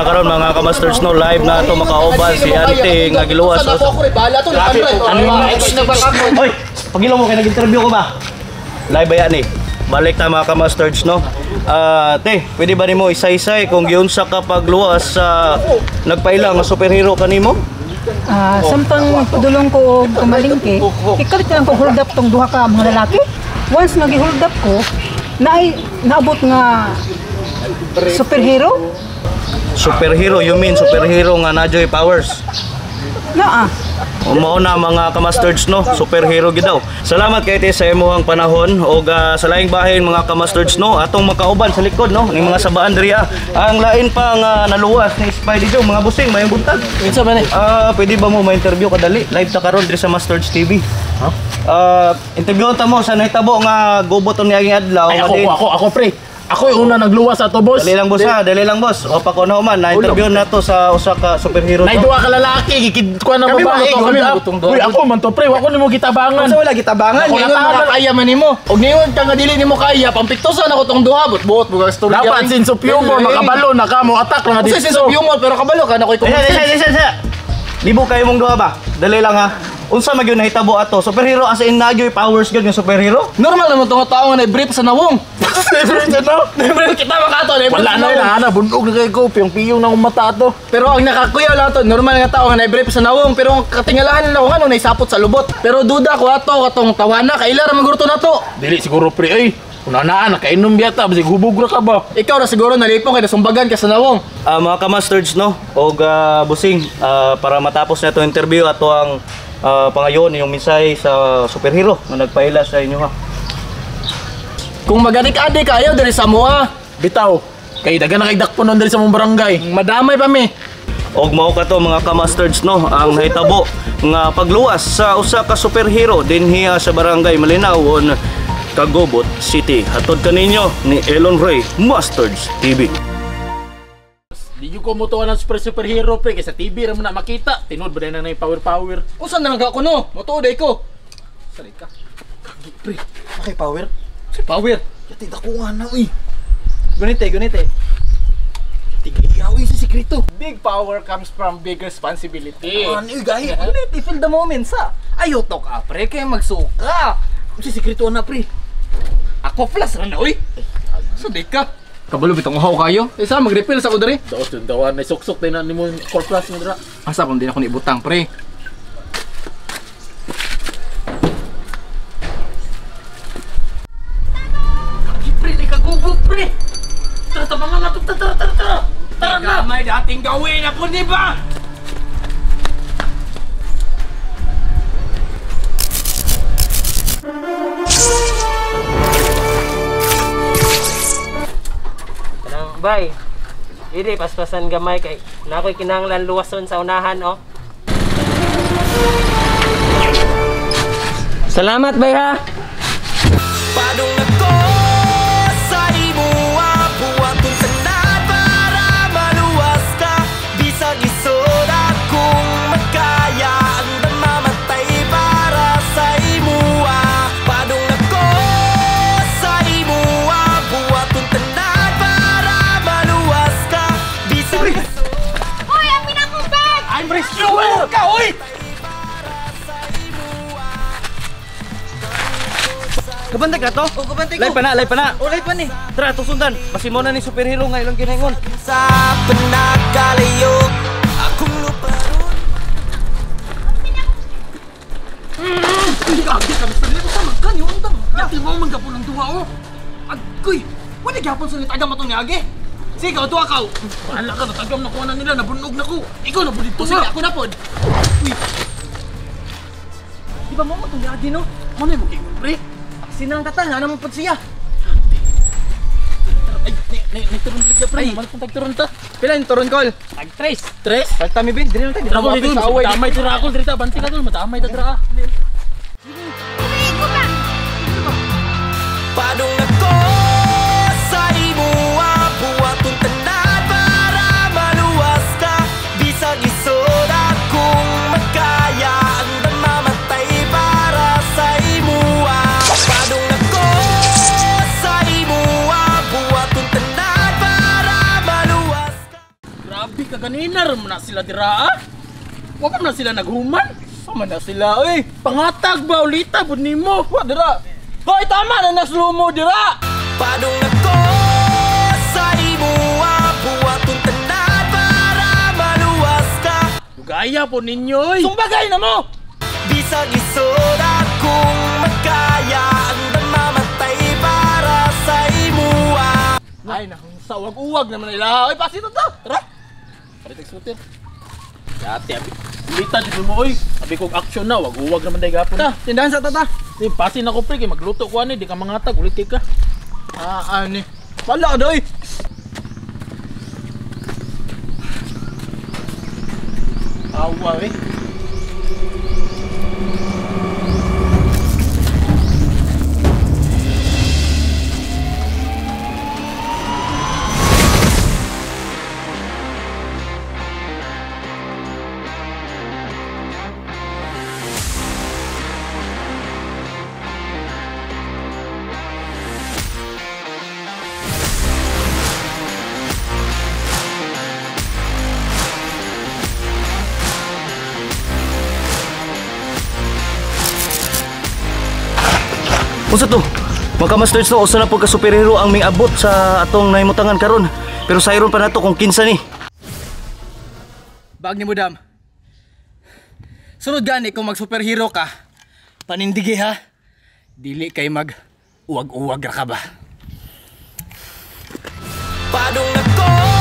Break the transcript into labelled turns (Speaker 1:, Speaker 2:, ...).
Speaker 1: na karon mga kamasters no, live na ato makauban si Ante nga giluwas. Oy, pagilo mo kay nag-interview ko ba? Live ba yan eh? Balik ta mga kamasters no. Te, pwede ba nimo isaysay kung giunsa ka pagluwas sa nagpaila nga superhero kanimo?
Speaker 2: Samtang padulong ko og pamalengke, ikalit lang ko hold up tong duha ka mga lalaki. Once nga gi-hold up ko, naay naabot nga superhero.
Speaker 1: Superhero, you mean superhero nga na joy powers?
Speaker 2: Naa.
Speaker 1: Mao na mga kamastards no, superhero gid daw. Salamat kay te sa imong panahon og sa laing bahin mga kamastards no, atong makauban sa likod no ning mga sabaan diri ah. Ang lain pa nga naluwas ni Spidey Joe, mga busing mayong buntag.
Speaker 3: Unsa man eh?
Speaker 1: Pwede ba mo ma-interview kadali? Live ta karon diri sa Mastards TV.
Speaker 3: Huh?
Speaker 1: Interviewon ta mo sa nahitabo nga gobot ni aging adlaw.
Speaker 3: Ay, ako pre. Ako yung una nagluwas ato, boss.
Speaker 1: Dali lang boss ha, dali lang boss. O pa kuno man, na-interview na to sa usa ka superhero.
Speaker 3: Nay duha ka lalaki, gikid kuha ng babae to. Kami uy, ako man to pre, wa ko nimo gitabangan.
Speaker 4: Unsa wala gitabangan?
Speaker 3: Ako
Speaker 4: Ningon
Speaker 3: nataman.
Speaker 4: makakaya man nimo. Og ningon ka nga dili nimo kaya, pampiktusan ako tong duha, buot-buot mo storya.
Speaker 3: Dapat sense of humor, makabalo na ka mo attack lang
Speaker 4: Unsa
Speaker 3: dito.
Speaker 4: sense of humor pero kabalo ka na koy
Speaker 1: Isa, isa, isa, isa. Libo kayo mong duha ba? Dali lang ha. Unsa man gyud nahitabo ato? Superhero as in nagyoy powers gyud nga superhero?
Speaker 4: Normal naman tong tao nga na-brief sa nawong.
Speaker 3: No?
Speaker 4: Kita makato, na-brief
Speaker 3: Wala
Speaker 4: sa
Speaker 3: na
Speaker 4: nawong.
Speaker 3: yun, ana, bunog na kayo ko, piyong-piyong na akong mata ato.
Speaker 4: Pero ang nakakuya lang to, normal nga tao nga na-brief sa nawong, pero ang katingalahan lang ako ano naisapot sa lubot. Pero duda ko ato katong tawana kaila ra magurto na to.
Speaker 3: Dili siguro pre, ay. Una na, nakainom yata, basig hubog ra ka ba?
Speaker 4: Ikaw ra siguro nalipong kay nasumbagan ka sa nawong.
Speaker 1: Mga kamastards no, og busing, para matapos na itong interview ato ang pangayon yung mensahe sa superhero nga nagpaila sa inyo ha.
Speaker 4: Kung magadik-adik kayo diri sa moa,
Speaker 3: Bitaw, kay daga na kay dakpon nun diri sa mong barangay.
Speaker 4: madamay pa mi.
Speaker 1: Og mao ka to mga kamastards no, ang nahitabo nga pagluwas sa usa ka superhero dinhi sa barangay Malinawon, Kagobot City. Hatod kaninyo ni Elon Ray, Mustards TV.
Speaker 3: Di ko mutuwa ng superhero pre kay sa TV ra man na makita. Tinud ba na na power?
Speaker 4: Usa na lang ka kuno, motuo day ko. Sari ka.
Speaker 3: Kagi pre, okay power.
Speaker 4: Si power.
Speaker 3: Yati dako nga na uy.
Speaker 4: Gunite, gunite.
Speaker 3: Tigayaw si sekreto.
Speaker 4: Big power comes from big responsibility.
Speaker 3: Ano uy gahi?
Speaker 4: Gunite, feel the moment sa. Ayo to ka pre kay magsuka.
Speaker 3: Si sekreto na pre.
Speaker 4: Ako flash ra na uy. So di ka. Kabalo bitong uhaw kayo. Isa mag-refill sa ko diri.
Speaker 3: Daos dun dawan may suksok din na nimo core plus nga dira.
Speaker 4: Asa kung di na ko niibutang pre.
Speaker 3: Kagi pre, di ka gubot pre. Tara tabangan na to, tara tara tara. Tara na.
Speaker 4: May dating gawin ako ni ba?
Speaker 5: Kanang bay. Dili paspasan gamay kay na ako'y kinahanglan luwason sa unahan oh. Salamat bay ha.
Speaker 6: Padung nako sa imuha, buhaton tanan para maluwas ka. Bisag isod akong makaya, andam mamatay para sa imuha. Padung nako sa imuha, buhaton tanan para maluwas ka. Bisag isod.
Speaker 7: Hoy, ang pinakong bag!
Speaker 3: I'm rescuer ka oy.
Speaker 1: Kabantay ka to?
Speaker 4: Oh, kabantay ko.
Speaker 1: Live pa na, live pa na.
Speaker 4: Oh, live pa ni.
Speaker 1: Tara, tusundan. Basi mo na ni superhero nga ilang ginaingon.
Speaker 6: Sa panagkalayo, akong luparon.
Speaker 4: Hindi ka agad kami sa sa magkan yung undang. Yati mo man gapon ang duha oh. Agoy. Wala gyapon sa nitagam atong niagi. Sige, tuwa ka.
Speaker 3: Bahala ka, natagam na kuha na nila, nabunog na ko. Ikaw na po dito
Speaker 4: Sige,
Speaker 3: na.
Speaker 4: ako na pod. Uy. Di ba mo mo itong niagi no?
Speaker 3: Ano mo kingon pre?
Speaker 4: Sinang kata, nga naman pod siya.
Speaker 3: Ay, ni turon bigla pre. Man kung tagturon ta.
Speaker 4: Pila yung turon call?
Speaker 5: Tag tres.
Speaker 3: Tres.
Speaker 4: Palta mi bin, dili na tayo.
Speaker 3: Tara ko dito,
Speaker 4: sa away.
Speaker 3: damay tira ako dito, banti ka tol, madamay ta dira.
Speaker 6: Padung nako sa imuha, buhaton tanan para maluwas ka. Bisag isod akong makaya, andam mamatay para sa imuha. Padung nako sa imuha, buhaton tanan para maluwas ka.
Speaker 3: Grabe ka ganina ra man na sila dira ah. Wa pa man na sila naghuman.
Speaker 4: Sama na sila oy.
Speaker 3: Pangatag ba ulita pud nimo?
Speaker 4: Wa dira. Hoy, tama na naslumo mo dira.
Speaker 6: Padung ako sa imuha, buhaton tanan para maluwas ka.
Speaker 3: Gaya po ninyo oy.
Speaker 4: Sumbagay na mo.
Speaker 6: Bisag lisod akong makaya, andam mamatay para sa imuha.
Speaker 4: Ay nakong sawag-uwag naman ila. Oy, pasito ta. Tara.
Speaker 3: Palit og scooter. Dati abi. Ulita jud mo oy. Abi kog action na, wag uwag naman day gapon.
Speaker 4: Ta, tindahan sa tata.
Speaker 3: Di pasin ako pre kay magluto ko ani, di ka mangatag ulit kay ka.
Speaker 4: Ah, ani. Wala ka doy.
Speaker 3: Awa eh.
Speaker 1: Unsa to? Mga kamasters no, usa na po ka superhero ang miabot sa atong nahimutangan karon. Pero sayron pa nato kung kinsa ni.
Speaker 4: Bag ni mo dam. Sunod gani kung mag superhero ka, panindigi ha. Dili kay mag uwag-uwag ra ka ba.
Speaker 6: Padung ako